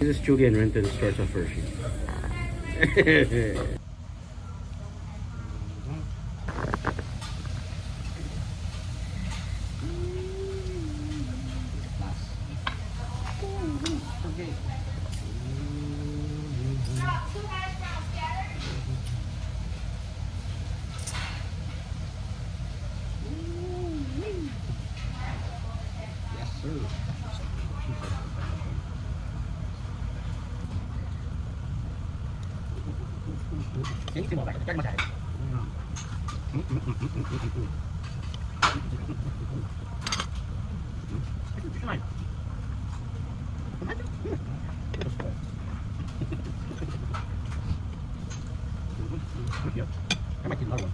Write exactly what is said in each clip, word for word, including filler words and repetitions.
This is Julian Renton, Stars of Worship. Yes, sir. I might get another one.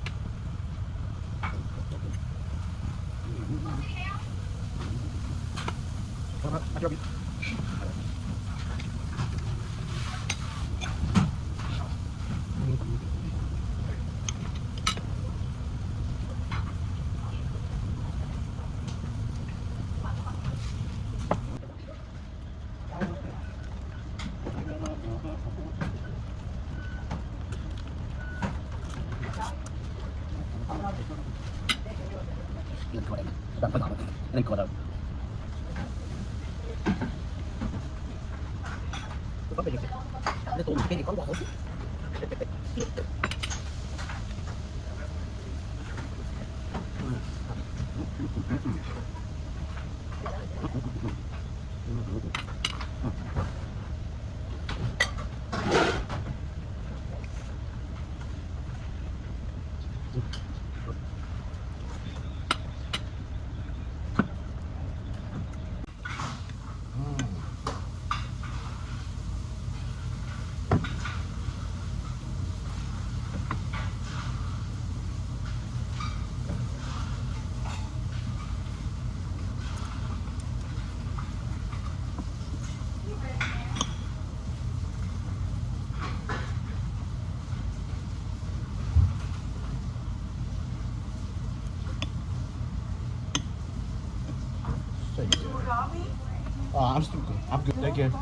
Uh, I'm still good. I'm good. Thank you.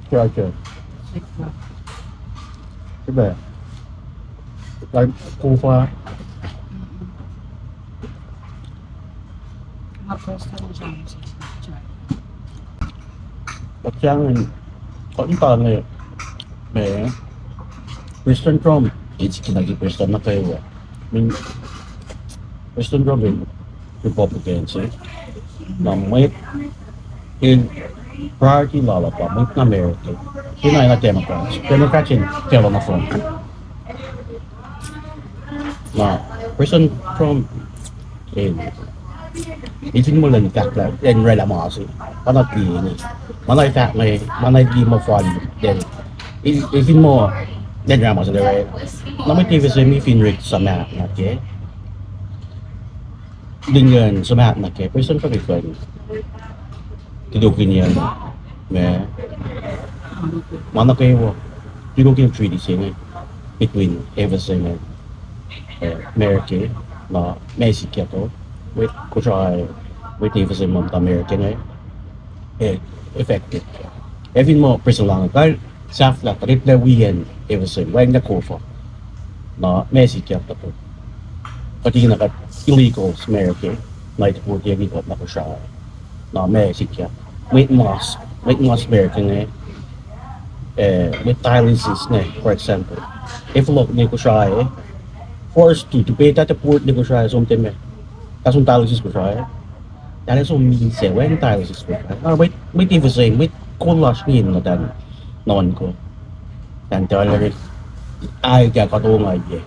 Sure, sure. Sure. Like, cool fire. Nga first time jam session. Kuht sang in, kuht in tange, me, President Trump, it's kinagi President nuh kwewa. I mean, President Trump in Republican se. Na mwet in priority lal uh pa mwet na America. Kena na Democrats. Democrats in kelo na front. Na President Trump, eh, etin muh lwen fahk lah, lwen oraclah ma se. Pa na tiac, ma na fahk inge, ma na tiac muh fal, then, etin muh, lwen oraclah ma se, right? Na mwet efe se mi fin rek suhmaht nuh ke. Lingacn suhmaht nuh ke, President Trump el kuh in tulokihnyac, ma, ma nuh kwewa, tulokihnyac treaty se inge, between efe se inge, eh, America, na, Mexico, with Kosrae, Mwet FSM ma muhta America inge, eh, affected. Ac fin muh prison lasr inge, kal sahflah, kuht etuh lah wi acn FSM, wacngihn kof uh. Na ma sikyak tuh, kuht ingena kuht illegals America, na deport-i kuht nuh Kosrae. Na ma sikyak. Mwet mas, mwet mas America inge, eh, mwet dialysis inge, for example. Ac fohlohk nuh Kosrae, forced to, to pay that deport nuh Kosrae, som tiac ma. Tuh som dialysis Kosrae. Tahl som misac, wacngihn dialysis Kosrae. Na mwet, mwet FSM, mwet kol lasr inge nuh tacn, nuhnkuh. Tacn tahl ri, aika kuht ongaiyac.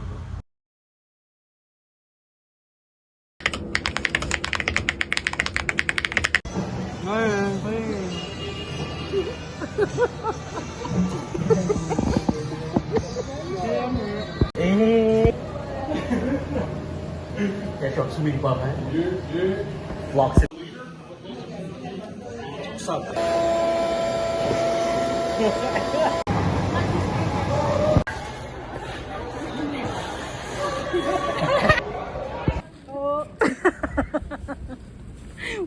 Eh. Kacl srihpac pa inge. Vlog se. Sup?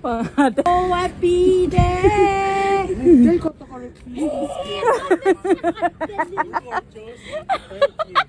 Oh, happy day. Thank you.